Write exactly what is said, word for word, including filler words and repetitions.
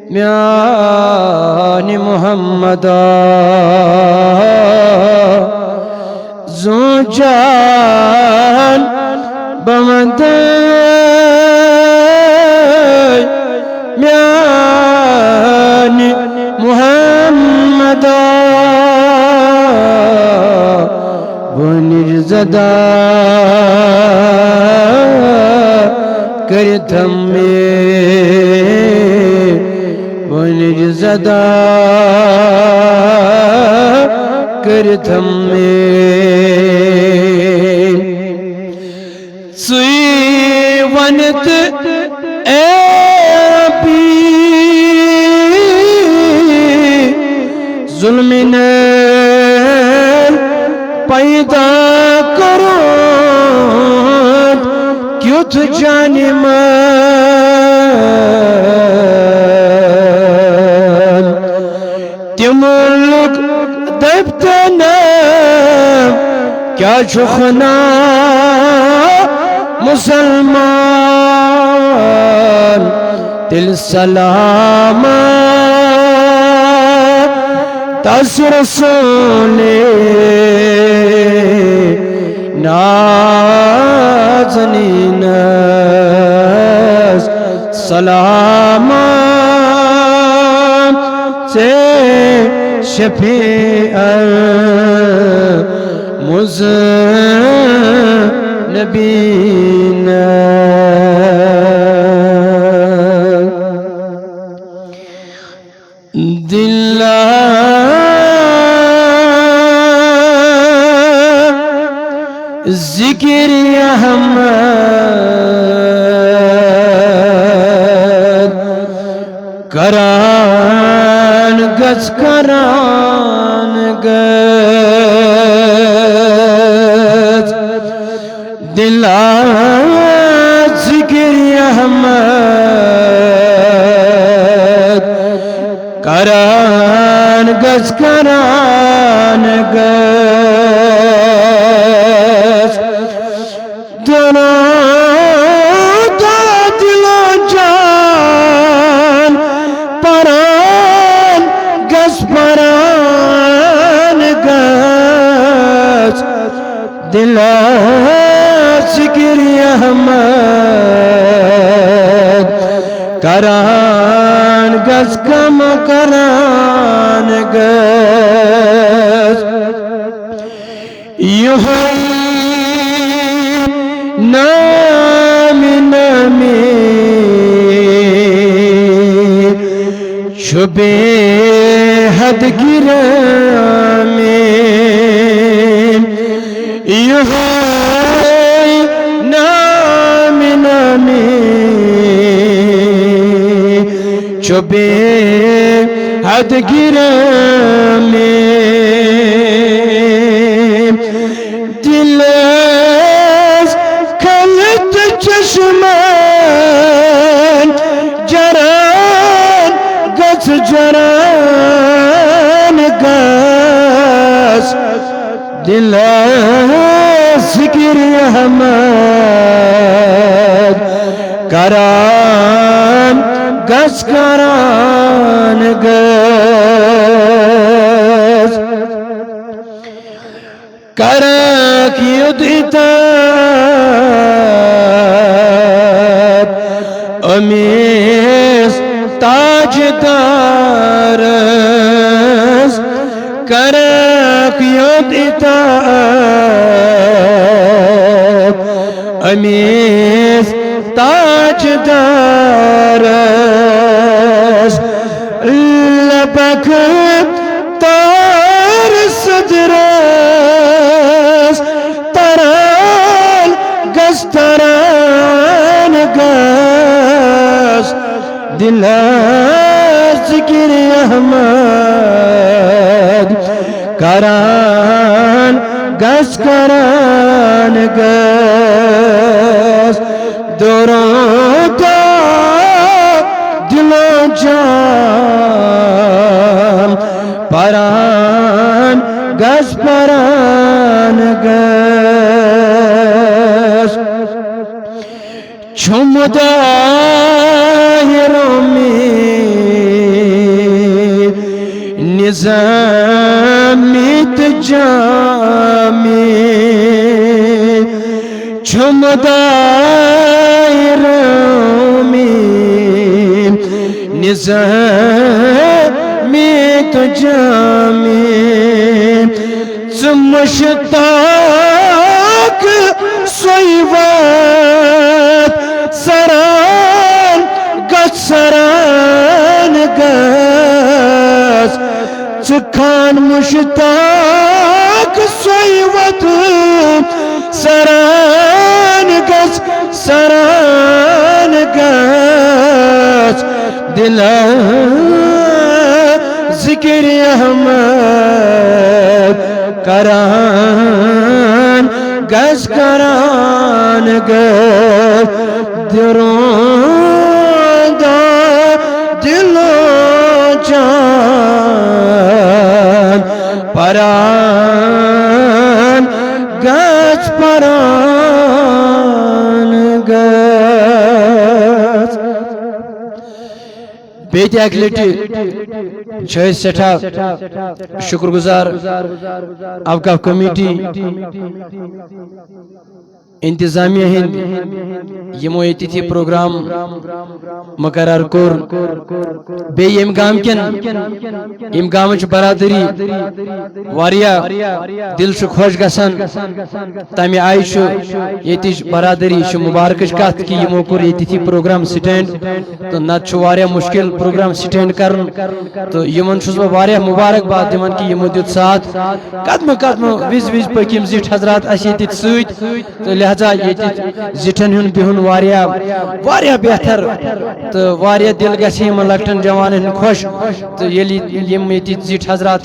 میانہِ محمدا، زوٗ جان بہٕ وَندَے میانہِ محمدا، وٲنِج زدہ کٔرِتھ مےٚ، وٲنِج زدہ کٔرِتھ مےٚ۔ ژٕے وَن تہٕ اے ربی، ظلمن پیدا کوٚرُتھ کیُتھ جانہِ من۔ تِم لُکھ دٔپتن، کیٛاہ چھُکھ نا مسلمان؟ تیٚلہِ سلامت تس رسولِ نازنینس، سلامت ژےٚ شفیع المذنبین۔ دلا ذکر احمد کران گژھ، کران گژھ۔ دلا ذکر احمد کران گژھ، کران گژھ۔ دلا دل و جان پران گژھ، پران گژھ۔ دلا ذکر احمد کران گژھ، کم کران گژھ۔ یُہے نام نامی چھُ بے حد گرامی۔ یُہے نام نامی چھُ بے حد گرامی۔ دلس کھلت چشمن جران گژھ، جران گژھ۔ دلا ذکر احمد کران گژھ، کران گژھ۔ کرکھ یوٚد اطاعت أمِس تاجدارس، کرکھ یوٚد اطاعت أمِس تاجدارس۔ لبک تار صدرس تران گژھ، تران گژھ۔ دلا ذکر احمد کران گژھ، کران گژھ۔ درود دل و جان پران گژھ، پران گژھ۔ چھُم داہر اُمید نظامی تہٕ جامی چھُم دایرٲمی، نظامی تہٕ جامی۔ ژٕ مشتاق سوے وات سران گژھ، سران گژھ۔ ژٕ خان مشتاق سوے وات سران گژھ، سران گژھ۔ دِلا ذکر احمد کران گژھ، کران گژھ۔ دروندا دِلو جان پران گژھ، پران گژھ۔ بیٚیہِ تہِ اَکہِ لَٹہِ چھِ أسۍ سٮ۪ٹھاہ شُکُر گُزار اوقاف کمیٹی، انتظامیہ ہٕنٛدۍ، یِمو ییٚتہِ یہِ پروگرام مقرر کوٚر۔ بیٚیہِ ییٚمہِ گامہٕ کٮ۪ن، ییٚمہِ گامٕچ برادری واریاہ دِل چھُ خۄش گژھان۔ تَمہِ آیہِ چھُ ییٚتِچ برادری چھِ مُبارکٕچ کَتھ کہِ یِمو کوٚر ییٚتہِ یہِ پروگرام سٹینڈ، تہٕ نَتہٕ چھُ واریاہ مُشکِل پروگرام سٹینڈ کَرُن۔ تہٕ یِمَن چھُس بہٕ واریاہ مُبارک باد دِوان کہِ یِمو دیُت ساتھ۔ قدمہٕ قدمہٕ، وِزِ وِزِ پٔکۍ یِم زِٹھۍ حضرات اَسہِ ییٚتہِ سۭتۍ، تہٕ لہذا ییٚتہِ زِٹھٮ۪ن ہُنٛد بِہُن واریاہ، واریاہ بہتر، تہٕ واریاہ دِل گژھِ یِمَن لۄکٹٮ۪ن جوانَن ہُنٛد خۄش۔ تہٕ ییٚلہِ یِم ییٚتہِ زِٹھۍ حضرات